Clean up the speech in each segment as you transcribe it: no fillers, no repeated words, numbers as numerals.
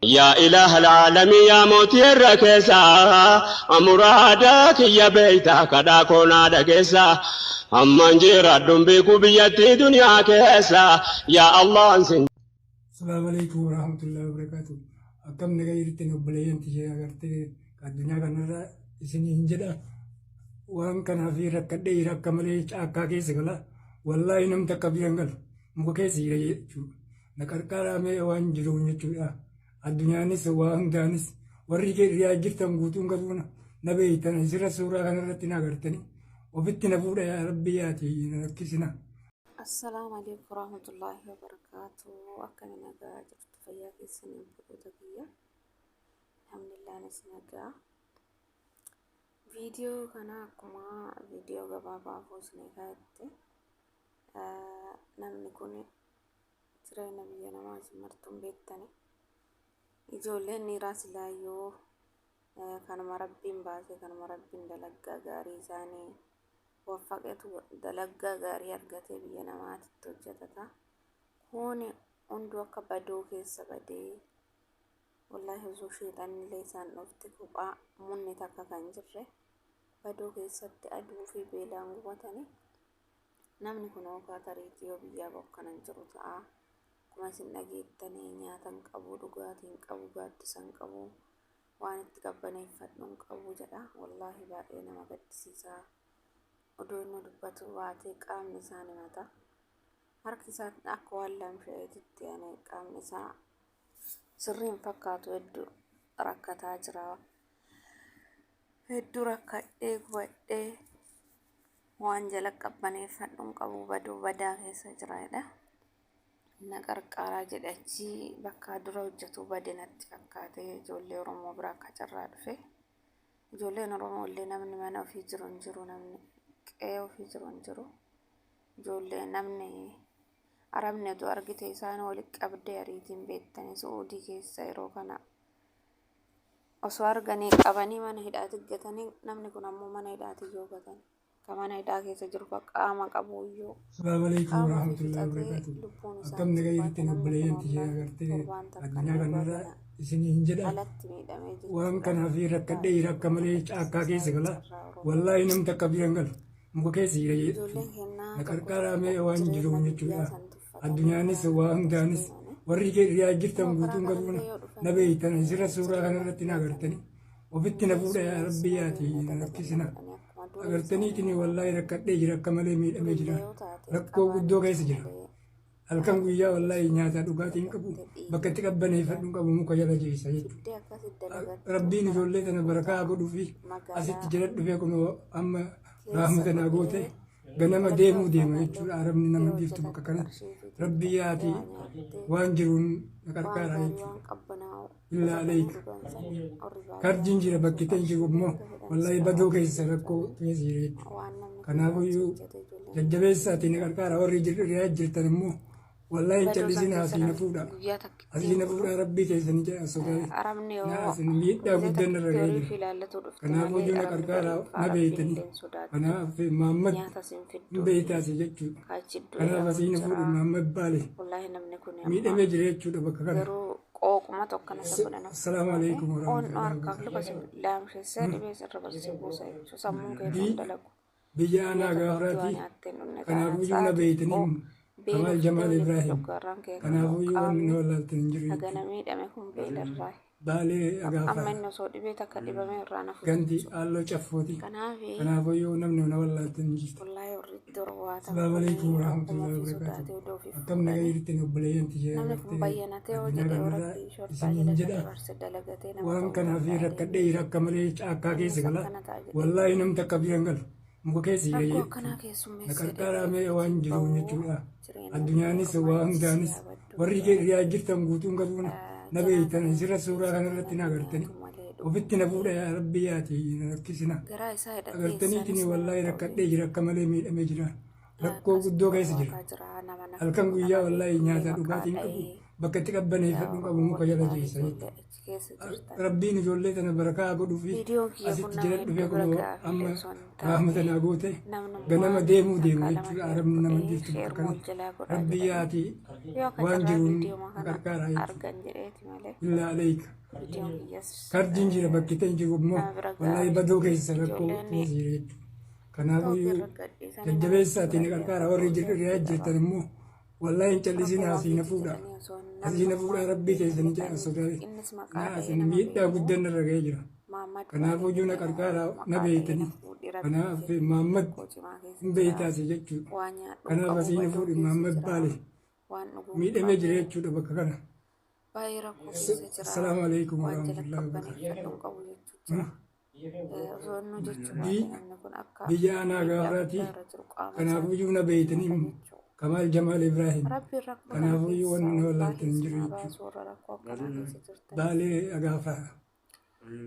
Yaa ilaaha alaalamii, yaa mootii irra keessaa, muraada kiyya beeytaa, kadhaa koonaa dhageessaa. Amman jiraadhuun beeku biyyattii duniyaa keessa, yaa Allah sin. Asalaamu alaikum warahmatullahi wabarakatuh. Akkam nagaa jirtan obboleeyyan tiyya agartee addunyaa kanarra isiniin jedha. Waan kanaaf rakkadhee jira, akka malee caakkaa keessa gala. Wallaahi namni takka bira hin galu. Muka keessa jira jechuudha. Na qarqaaraa waan jiruun jechuudha. Addunyaanis waa hundaanis warri riyaa jirtan guutuun garuu na beeytan, isirra suuraa kanarratti na agartanii ofitti na fuudha, yaa rabbi yaati na rakkisina. Assalaamu alaikum warahmatullaahi wabarakaatu. Akkami nagaa jirtu, fayyaa keessanii obboloota kiyya? Alhamdulillah, anis nagaa. Viidiyoo kana akkuma viidiyoo gabaabaa isinii kaa'etti, namni kun jireenya biyya namaa isin martuun beektani. Ijoolleen dhiiraa silaayyuu kanuma rabbiin baase, kanuma rabbiin dalaggaa gaarii isaanii waffaqetu dalaggaa gaarii argatee biyya namaatitti hojjetata. Kun hunduu akka badoo keessa badee, wallaahi osoo sheexanillee isaan dhufte kophaa munni takka kan jirre badoo keessatti aduu fi beelaan gubatanii. Namni kun hookaa tariitii yoo biyyaa bokkanan jiru ta'a. Akkuma isin dhageettanii nyaata hin qabu, dhugaatii hin qabu, gaaddisa hin qabu, waan itti qabbaneeffadhu hin qabu jedha. Wallaahi baay'ee nama gaddisiisa. Odoo inni dubbatu baatee qaamni isaa ni mata. Harki isaa akka waan lamsha'eetitti ani qaamni isaa sirrii hin fakkaatu, hedduu rakkataa jira. Hedduu rakkadhee gubadhee, waan jala qabbaneeffadhu hin qabu, baduu badaa keessa jira jedha. Na qarqaaraa jedhe. Achii bakka dura hojjetu bade natti fakkaate, ijoollee Oromoo bira akka carraa dhufe. Ijoolleen Oromoo illee namni mana ofii jiru hin jiru, namni qe'ee ofii jiru hin jiru. Ijoollee namni Arabni oduu argite isaan walitti qabdee ariitiin beektanii Su'uudii keessa yeroo kana osoo arganii qabanii mana hidhaatti gatanii, namni kun ammoo mana hidhaatti yoo gatan, ka mana hidhaa keessa jiru ka qaama qabu iyyuu Asalaamu alaikum qaama ofii warahmatullahi fixatee wabarakatuh. lubbuun isaa Akkam nagaa jirtan namni kun obboleeyyan tiyya wallaahi agartee torbaan takka addunyaa kanarra isiniin jedha. alatti miidhamee Waan jechuudha. kanaaf rakkadhee jira, akka malee caakkaa keessa gala. Wallaahi namni takka bira hin galu. Muka keessa jira jechuudha. Ijoolleen kennaa Na tokko qarqaaraa tokko waan jireenya jiruun biyyaa jechuudha. san tuffatanii Addunyaanis waa hundaanis warri riyaa jirtan guutuun garuu na beeytan, isirra suuraa kanarratti na agartanii ofitti na fuudha, yaa rabbi yaati na rakkisina. Agartaniitiin wallaahi rakkadhee jira, akka malee miidhamee jira. Rakkoo guddoo keessa jira. Halkan guyyaa wallaahi nyaata dhugaatii hin qabu, bakka itti qabbaneeffadhu hin qabu, muka jala jeessa jechuudha. Rabbiin ijoollee tana barakaa godhuu fi asitti jala dhufee kun amma rahmata naa goote ganama deemuu deema jechuudha. Arabni nama dhiiftu bakka kana. Rabbi yaati waan jiruun na qarqaaraa jechuudha. Illaa aleeka. Karjiin jira, bakki ta'e jiru immoo wallaahi badoo keessa rakkoo keessa jira jechuudha. Kanaafuyyuu jajjabeessaatii na qarqaara, warri riyaa jirtan immoo wallaahi hin callisinaa, asii na fuudha. Asii na fuudha, rabbii keessanii jedha sodaa. Arabni yoo Na asin miidhaa guddaan irra ga'ee ofii jira. ilaallatu dhufte Kanaafuyyuu na qarqaaraa, na beeytanii. Kanaaf Mahammad nyaata sin hin fiddu beeytaase jechuudha. kaachidduu Kanaaf asii na fuudhu, Mahammad Baale Wallaahi namni kun miidhamee jira jechuudha bakka kana. garuu qooquma tokko na godhan. Assalaamu alaikum Oon warahmatullahi harkaaf luka si laamsheessee dhibee sirra barsi buusa jechuudha. Sammuun kee kun dalagu. Biyya aanaa gaafraati. Kanaafuyyuu na beeytanii, Kamaal Jamaal Ibrahim. Kanaafuyyuu wanni na wallaaltan hin jiru Hagana jechuudha. miidhame kun beelarraa. Baalee Amma agaafraa. inni osoo dhibee takka dhibame irraa nafu. Gandi Aalloo Caffooti. Kanaaf Kanaafuyyuu namni na wallaaltan hin jirtu. wallaahi warri torbaata Assalaamu alaikum warahmatullahi wabarakatuh. Akkam nagaa jirtan obboleeyyan tiyya namni kun agartee bayyanatee hoo addunyaa jedhee kanarra rabbii shortaa isiniin jala jedha. dabarse dalagatee nama Waan ta'uu kanaaf danda'a. rakkadhee jira, akka malee caakkaa keessa gala. Akkana ta'a jedhee. Wallaahi namni takka bira hin galu. Muka keessa jira Rakkoo jechuudha. akkanaa Na keessummeessee qarqaaraa waan jiruun jechuudha. Jireenya Addunyaanis waa hundaanis warri riyaa jirtan guutuun garuu na beeytan, isirra suuraa kanarratti na agartanii ofitti na fuudha, yaa rabbi yaati na rakkisina. Garaa isaa hidhatee Agartaniitiin wallaahi rakkadhee jira, akka malee miidhamee jira. Rakkoo guddoo keessa jira. jira nama Halkan guyyaa wallaahi nyaata dhugaatii hin qabu. Bakka itti qabbaneeffadhu Yaa qabu Oromoo muka jala wallaahi jeessa ijoollee jechuudha. achi keessa jirtan. Rabbiin ijoollee tana barakaa godhuu fi Viidiyoon kiyya kun asitti nama jala hedduu dhufee bira kunoo ga'aa amma fi osoo hin rahmata taane naa goote namni ganama waan deemuu deema takkaa lama jechuudha. sheer Arabni nama godhee jirtu bakka sheer kanatti. mool jalaa godhaa Rabbi jedhanii yaati yoo akka waan carraa jiruun viidiyoo na kana qarqaaraa jechuudha. argan jedheeti malee Illaa aleeka. viidiyoon kiyyas Kardiin jira bakki ta'e jiru immoo nama bira ga'aa wallaahi badoo keessa rakkoo ijoolleen keessa jira jechuudha. tookii Kanaafiyyuu irra gadhiisanii nama jajjabeessaatiin hedduu na bira qarqaara ga'aa warri ijoolleen riyaa hedduu jirtan qaba. immoo wallaahi hin callisinaa Rakkoo asii na ofiiti fuudha. jedhanii osoo Asii na namni fuudha waan rabbii keessanii jedhan beekanii sodaate. innis maqaa Na dha'ee asin nama miidhaa beeku guddaan irra ga'ee jira. Maammad Kanaafuu Baalee iyyuu na qarqaaraa na maqaa dha'ee na beeytanii. fuudhi rabbii Kanaaf jedhi Maammad rakkoo cimaa keessa hin jira. beeytaase jechuudha. Waan nyaadhu hin Kanaaf qabu asii na badoo fuudhi keessa Maammad jira. Baalee Waan dhuguu hin miidhamee jira qabu. jechuudha bakka kana. Baay'ee rakkoo keessa jira. Assalaamu alaikum Waan jala warahmatullahi wabarakatuh. qabbaneeffadhu hin qabu jechuu jira. Osoo inni jechuu baate Bi namni kun akka biyya aanaa miidhaa gaafraati. guddaa irra jiru qaama Kanaafuu isaatiin iyyuu na beeytanii beeka jechuudha. Kamaal Jamaal Ibrahim. Rabbiin rakkoo kana Kanaafuu iyyuu keessaa wanni na wallaahi wallaaltan hin jiru isin haa jechuudha. baasu warra rakkoo akkanaa keessa jirtanis. Baalee agaafaa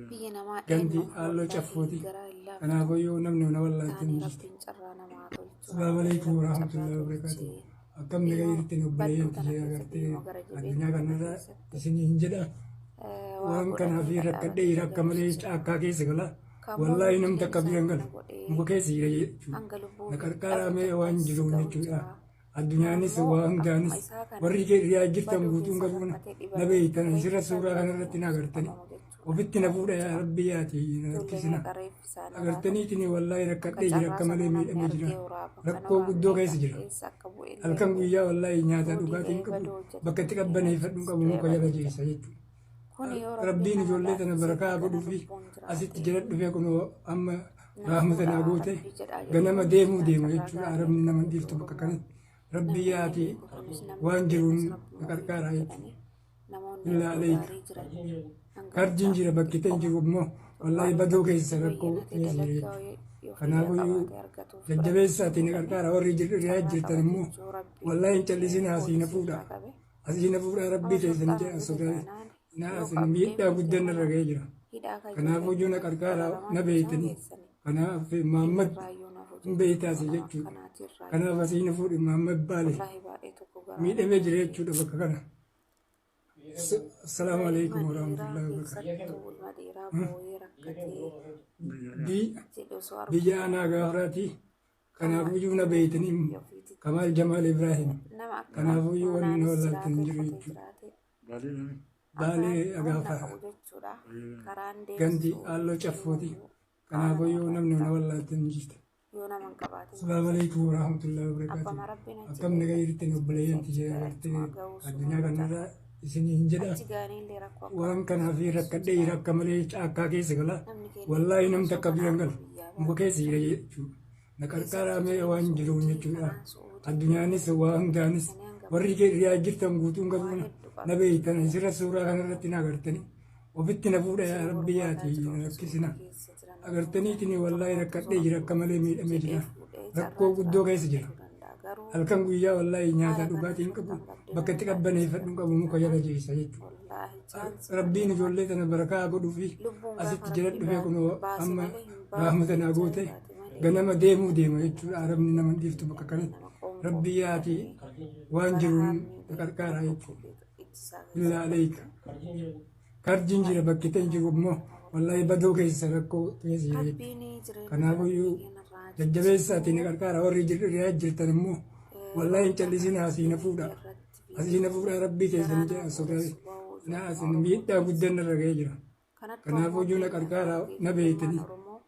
Biyya namaa ganti eenyu halluu wallaahi caffooti. garaa hin laaftu. Kanaafuu iyyuu namni na wallaaltan Taanii hin jirtu. rabbiin carraa namaa tolchu Assalaamu rabbiin alaikum carraa warahmatullahi wabarakatuh. tolchee Akkam nagaa biyyuma jirtan badduu obboleeyyan tana tiyya keessa agartee biyyuma gara addunyaa jabeettu kana kanarra keessatti isinii hin jedha. waa Waan kanaaf godhatee rakkadhee dhadhaabatee akka malee galuusu jira. caakkaa keessa gala. Kammoo Wallaahi namni namni takka isaa bira hin kana galu. godhee Muka keessa jira jechuudha. hanga lubbuu Na dhabu qarqaaraa waan takkas jiruun ga'u jechuudha. jira. Addunyaanis Ammoo waa akkuma hundaanis isaa kana warri riyaa jirtan baduu guutuun keessa qabuun rakkatee na dhibamee beeytan reeffi sirra isaa suuraa bira kanarratti na deemuun agartanii. qabamu jechuudha. Ofitti na fuudha yaa rabbi yaati na Ijoollee rakkisina. meeqa reeffi isaanii Agartaniitiin wallaahi akka rakkadhee jira carraa akka malee sanuu namni miidhamee jira. argee waraaba kana Rakkoo guddoo waraabne keessa jira. eessa akka bu'e illee Halkan hin beeku. guyyaa wallaahi nyaata Suudii dhugaatii hin ga'ee qabu. baduu hojjetame Bakka itti illee qabbaneeffadhu hin qabu du'ee muka jala baduu jeessa jira. jechuudha. Kun yoo rabbiin Rabbiin nama ijoollee tana laaffisee barakaa kana godhuu fi lubbuun asitti jiraate jala dhufee kunoo amma na rahmata naa fuudhaa goote rabbii jedhaa ganama jedhanii deemuu silaa deema carraa jechuudha. gaarii Arabni nama argate jirtu bakka Oromoo kanatti. Rabbi namni inni yaati beeku kunis namni waan beekus jiruun na rabbuma qarqaaraa ofiiti jechuudha. jedhanii namoonni Illaa hedduu aleeka. gaarii jiran hanga Kardiin mucaa jira kun bakki ta'e xiqqoma jiru immoo wallaahi torbaan badoo keessa itti rakkoo bayyanate keessa jira dalagaa jechuudha. yoo fayyaa Kanaafuu iyyuu qabaate argatuuf biratti jajjabeessaatiin na fuudhanii qarqaara warri riyaa carraa jirtan qaba immoo jechuu rabbiin wallaahi hin callisinaa asii na poolisii fuudha. irraa qabe. Asii na fuudha rabbii Nama keessanii sulxaana jedhan hojjete sodaate. taanaan Na yoo asin qabdee miidhaa miite guddaan irra mana ga'ee jira. hidhaa ka Kanaafuu ijoolleen iyyuu na qarqaaraa dararamaa na jiru isaan beeytanii. geessanii. Kanaaf Maammad Eenyurraayyuu naaf hin hojjetu beeytaase nama jechuudha. akkanaatirraayyuu Kanaaf asii na fuudhi Maammad Baalee wallaahi baay'ee tokko garaa nama miidhamee jira nyaate. jechuudha bakka kana. Assalaamu Ilma alaikum dhiiraa warahmatullahi wabarakatuh. keessattuu ilma dhiiraa boo'ee rakkatee Bi jedhu osoo argu biyya aanaa gaafraati. Kanaafuu iyyuu na beeytanii biyya ofiititti Kamaal Jamaal Ibrahim. nama akka Kanaafuu iyyuu wanni na manaanis wallaaltan hin jiraate jiru qotee jechuudha. jiraate Baalee akka humna agaafaa qabu jechuudha. Karaan ganti deemsisu halluu caffooti. eenyuyyuu qaama Kanaafuu iyyuu namarraa namni na ta'a. wallaaltan hin jirtu. Yoo nama hin qabaatin Assalaamu alaikum warahmatullahi wabarakatuh. abbama rabbiin achi Akkam ga'e nagaa jirtan achi obboleeyyan geesse achi tiyya ga'e agartee achumaa ga'uu addunyaa sunuu kanarra isinii hin jedha. achi ga'anii illee rakkoo Waan akkanaa kanaaf keessa rakkadhee jira. jira akka malee caakkaa keessa gala. Namni keenya Wallaahi namni osoo takka kana bira hin argu galu. biyyaa Muka baate keessa jira jechuudha. Na qarqaaraa keessattuu mee jireenya waan jiruun Suudii jechuudha. kanaan Suudii Addunyaanis waa hundaanis geessanii hanga warri riyaa jirtan guutuun waa qabuun hedduu na qabdi beeytan biyya sirra suuraa kanarratti na agartanii. Ofitti na fuudha yaa isin rabbi gurgurtaa yaati jiru na warri rakkisina. Suudii keessa jiran immoo Agartaniitiin wallaahi tokkotu rakkadhee jira akka malee miidhamee jedhee jira. fuudhee carraa Rakkoo guddoo jiraate keessa jira. argachuu danda'a garuu Halkan guyyaa wallaahi nyaata haala kana dhugaatii hin qabu. sulxaan qabdee Bakka nama itti qabbaneeffadhu hin qabu muka jala laaffisee jeessa jechuudha. wallaahi chaansi Rabbiin malee ijoollee tana barakaa godhuu fi lubbuun gaafa asitti jala rabbii dhufee kunoo baase amma malee hin baasu rahmata naa jechaa goote taate malee ganama deemuu deema jechuudha. Arabni nama dhiiftu bakka kanatti. nama qoonqoo Rabbi yaati jedhanii waan bara jiruun haamni na qarqaaraa rakkoo jechuudha. ijjisaa keessa Illaa aleeka. Kardiin jira bakki ta'e jiru immoo wallaahi badoo keessa rakkoo keessa jira jechuudha. rabbiin jireenya Kanaafuu iyyuu keenyarraa jajjabeessaatiin na qarqaara warri riyaa jirtan immoo wallaahi hin callisinaa asii na fuudha. irratti Asii na fuudha rabbii keessanii jedhan sodaate. Na asin miidhaa guddaan irra ga'ee jira. kanatti Kanaafuu iyyuu na qarqaaraa na beeytanii.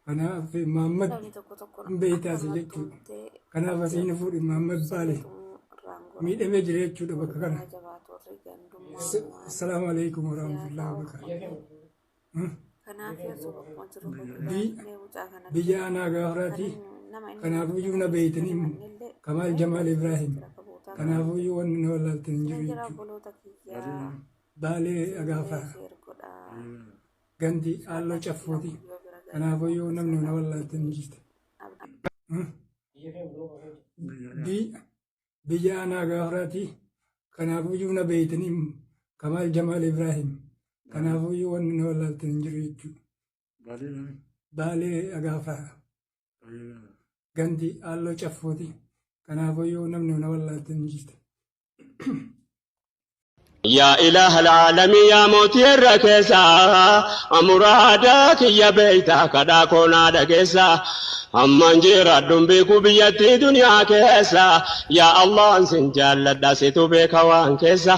Kanaaf Maammad namni tokko tokko hin beeytaase jechuudha. Kanaaf asii na fuudhi Maammad Baalee miidhamee jira jechuudha bakka kana. jabaatu warri gandummaa Assalaamu alaikum warahmatullahi wabarakatuh. kanaaf osoo bakkuma jiru Bi mucaa kana biyya aanaa gaafraati. nama inni Kanaafuu iyyuu na beeytanii Kamaal Jamaal Ibrahim. Kanaafuu iyyuu wanni na wallaaltan hin jiru jira jechuudha. obboloota kiyyaa Baalee agaafaa sheer godhaa ganti halluu caffooti. yoo bira ga'e Kanaafuu iyyuu namni na wallaaltan hin jirtu. Bi biyya aanaa gaafraati. Kanaafuu iyyuu na beeytanii Kamaal Jamaal Ibrahim. Kanaafuu iyyuu wanni na wallaaltan hin jiru jechuudha. Baalee agaafaa ganti halluu caffooti. Kanaafuu iyyuu namni na wallaaltan hin jirtu. Yaa ilaaha alaalamii yaa mootii irra keessa muraada kiyya beeyta kadhaa koonaa dhageessa amman jiraadhuun beeku biyyattii duniyaa keessa yaa Allah sin jaalladha situ beeka waan keessa.